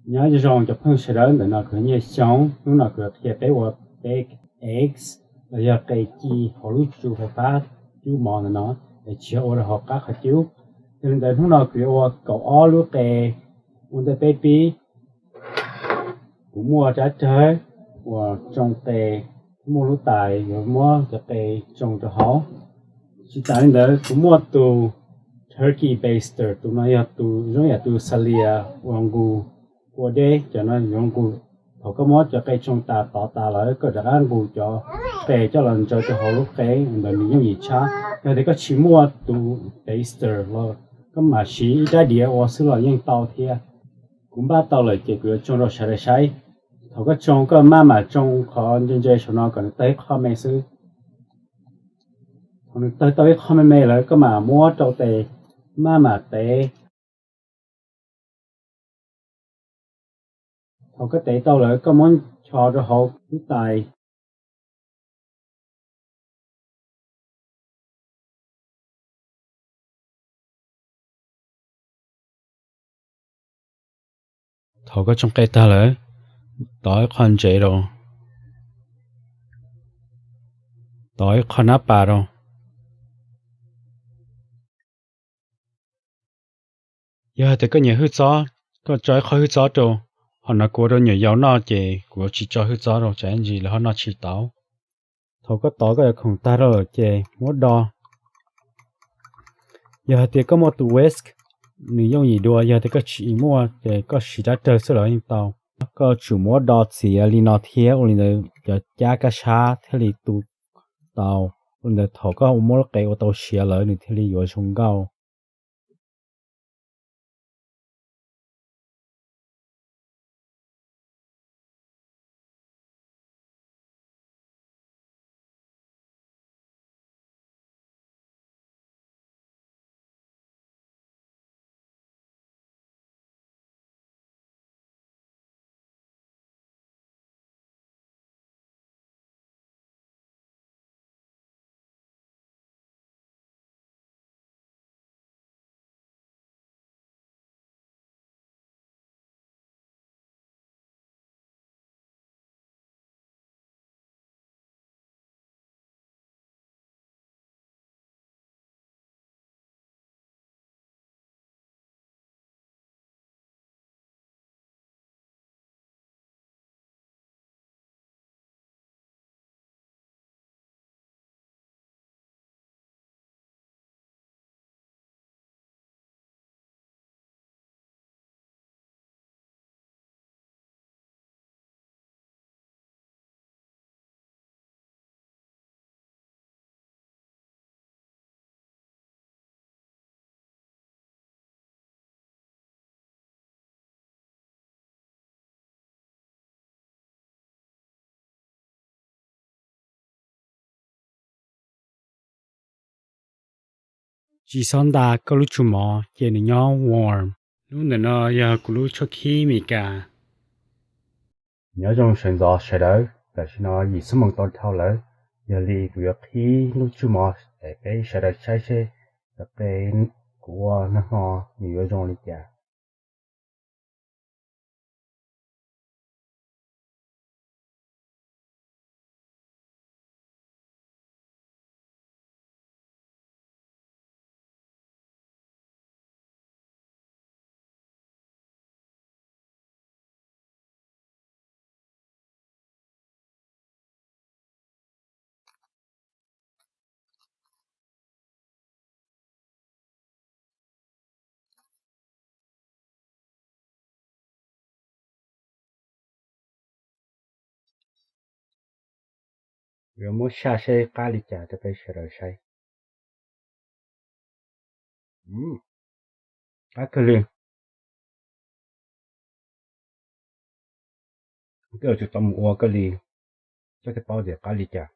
Nyob zoo cov phooj ywg sawv daws, ntawm no kuv yog Nyiaj Xyooj. Hnub no kuv yuav qhia peb ua baked eggs los yog qe ci hauv lub tsu fais fab cub mov ntawm no, es tsis yog ua rau hauv qab qhov cub. Yog li ntawd hnub no kuv yuav ua kaum ob lub qe ua ntej peb pib. Kuv muaj rab rawg uas tsoo qe, muaj lub tais yuav muab cov qe tsoo rau hauv. Tsis tas li ntawd kuv muaj tus turkey baster, tus no yog tus zoo yam tus xas lias ua nqus kua deb, cov no yuav nqus. Thaum koj muab cov qe tsoo tas tov tas lawm koj rov qab nqus cov qe coj los ntsaws rau hauv lub qe ntawd nws yooj yim tshaj. Yog tias koj tsis muaj tus baster los koj mam siv ib rab diav ua xwb los yeej tau thiab. Kuv npaj tau lawm ces kuv yuav tsoo rau sawv daws saib. Thaum koj tsoo koj maj mam tsoo qhov ntse ntse saum no kom nws tawg ib qho me xwb. Thaum nws tawg tau ib qho me me lawm koj mam muab rau tes maj mam tev. Thaum koj tev tau lawm koj muab ncho rau hauv lub tais. Thaum koj tsoo qe tag lawm, tov ib qho ntsev rau, tov ib qho nab pas rau. Yog hais tias koj nyiam hwj txob, koj tso ib qho hwj txob rau. Ho no kuv ua rau nyuam yaus noj ces kuv tsis tso hwj txob rau tsam ib ntsis lawv ho noj tsis tau. Thaum koj tov koj cov khoom tag rau lawm ces muab do. Yog hais tias koj muaj tus whisk, nws yooj yim dua, yog tias koj tsis muaj ces koj siv rab rawg xwb los yeej tau. Koj tsum muab do txiav li no thiab ua li ntawd cov cab kab sab thiaj li tu tau. Ua li ntawd thaum koj muab lub qe ua tau siav lawm nws thiaj li yuav zoo nkauj. Tsis txhob nta koj lub tsu mov, ces nws nyob warm. Lub ntawm no yog kuv lub tshuab khib Meskas. Nyob zoo sawv ntxov sawv daws, tam sim no yim xuab moos tau dhau lawm, yog li kuv yuav qhib lub tsu mov es peb sawv daws saib seb cov qe kuv ua nag hmo nws yuav zoo li cas. Yuav muab saj seb qab li cas rau peb sawv daws saib. Qab kawg li. Koj yuav tsum tau mus ua koj li, koj thiaj paub tias qab li cas.